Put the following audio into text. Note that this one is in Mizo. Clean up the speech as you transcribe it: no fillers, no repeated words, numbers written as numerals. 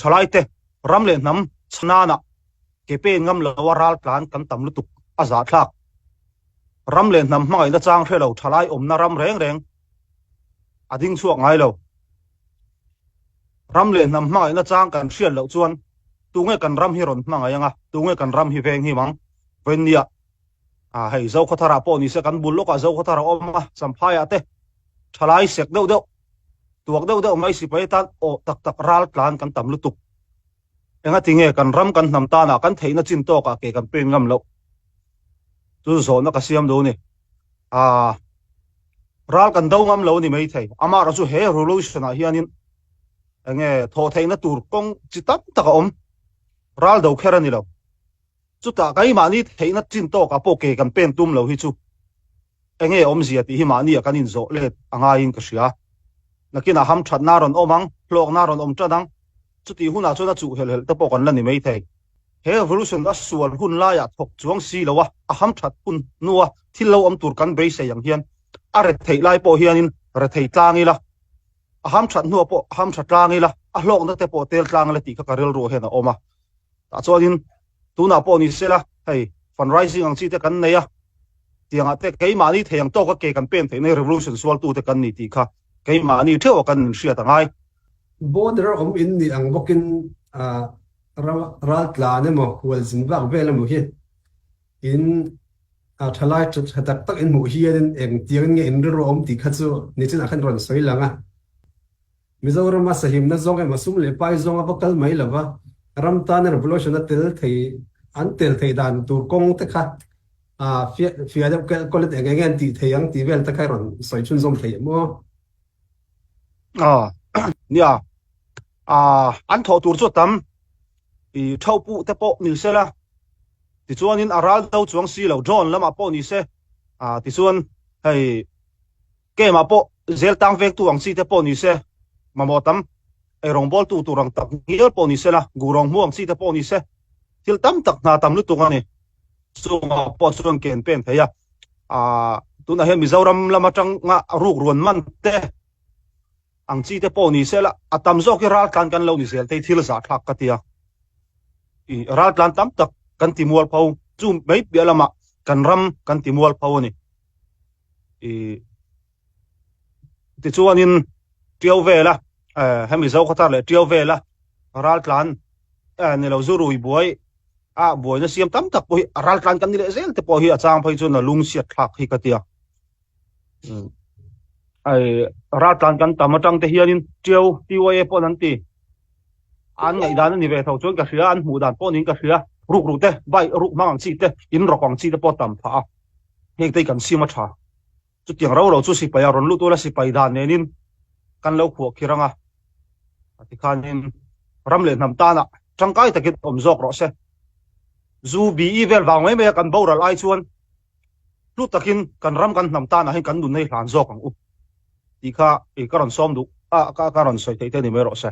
Thalaite ram leh hnam chhanana ke pen ngam loa ral tlan kan tam lutuk a zahthlak. Ram leh hnam hmangaihna chang hre lo thalai awmna ram reng reng a ding chhuak ngai lo. Ram leh hnam hmangaihna chang kan hriat loh chuan tunge kan ram hi rawn hmangaih anga, tunge kan ram hi veng him ang? Vawinia ah hei Zokhawthar ah pawh nise kan bul lawkah Zokhawthar a awm a, Champhai ah te thalai sek deuh deuh, tuak deuh deuh mai sipai atan aw tak tak ral tlan kan tam lutuk. Engati nge kan ram kan hnam tanah kan theihna chin tawkah ke kan pen ngam loh? Chu zawhna ka siam duh a ni. Ah ral kan do ngam lo a ni maithei. Amaherawhchu chu he revolution ah hianin enge thawh theihna tur kawng chi tam tak a awm. Ral do kher a ni lo. Chutah keimahni theihna chin tawkah pawh ke kan pen tum lo hi chu enge awmzia tih hi mahni ah kan inzawh let a ngaiin ka hria. Nakinah hamthatna a rawn awm ang, hlawkna a rawn awm tan ang. Chutih hunah chuan a chuh helh helh te pawh kan la ni maithei. He revolution a sual hun laiah thawk chuang si lo a, a hamthat hun hnua thil lo awm tur kan beisei ang hian a retheih lai pawh hianin rethei tlang ila, a hamthat hnuah pawh hamtha tlang ila, a hlawkna te pawh tel tlang ila tih kha ka rilruah hian a awm a. Tah chuanin tunah pawh ni sela hei fundraising ang chi te kan nei a, tiangah te keimahni thei ang tawka ke kan pen theih nei revolution sualtute kan ni tih kha keimahni theuh a kan inhriat a ngai. Border awm in nih ang bawkin ral tlan emaw hualzin vak vel emaw hi in thalai tha tak tak in hmuh hianin engtiangin nge in rilru awm tih kha chu nichinah khan rawn sawi lang a. Mizorama sahimna zawng emaw sum leh pai zawng a va kal mai lo va, ram tana revolution a tel thei an tel theih dan tur kawng te kha fiah deuh kelh kawlh eng eng nge an tih thei ang tih vel te kha i rawn sawi chhunzawm thei em aw? Nia, an thawh tur chu a tam i thauh puh te pawh ni se la, tichuanin a ral do chuang si lo drone lamah pawh ni se, tichuan hei Keimah pawh zel tang vengtu ang chi te pawh ni se, mamawh tam eirawngbawltu tur ang tak ngial pawh ni se la, gurawng hmu ang chi te pawh ni se, thil tam tak hna tam lutuk a ni. Chungah pawh chuan ken pen thei a, aah tunah hian Mizoram lam atanga rukruan man te ang chi te pawh ni se la, a tam zawk hi raltlan kan lo ni zel te hi thil zahthlak ka ti a. I raltlan tam tak kan ti mualpho, chu mai piah lamah kan ram kan ti mualpho a ni. I tichuanin Tiau vela hemi Zokhawthar leh Tiau vela raltlan ni lo zu rui buai a buaina siam tam tak pawh hi raltlan kan ni leh zel te pawh hi a chang phei chuan a lung chhiat thlak hi ka tia. Ai raltlan kan tam atang te hianin Tiau TYA pawh an ti an ngaihdan a ni ve tho chuan ka hria an hmuh dan pawh niin ka hria ruk ruk te bike ruk hmang ang chi te in rawk ang chi te pawh tam phah a. Heng te hi kan sim a tha. Chutiang ro ro chu sipai a rawn lut ula sipai dan nenin kan lo khuah khir anga a ti khanin ram leh hnam tana tangkai takin awm zawk rawh se. Zu BE vel vang mai mai a kan boral ai chuan hlu takin kan ram kan hnam tanah hian kan nun hi hlan zawk ang u tih kha ka rawn sawm duh a ka rawn sawi theih te ni mai rawh se.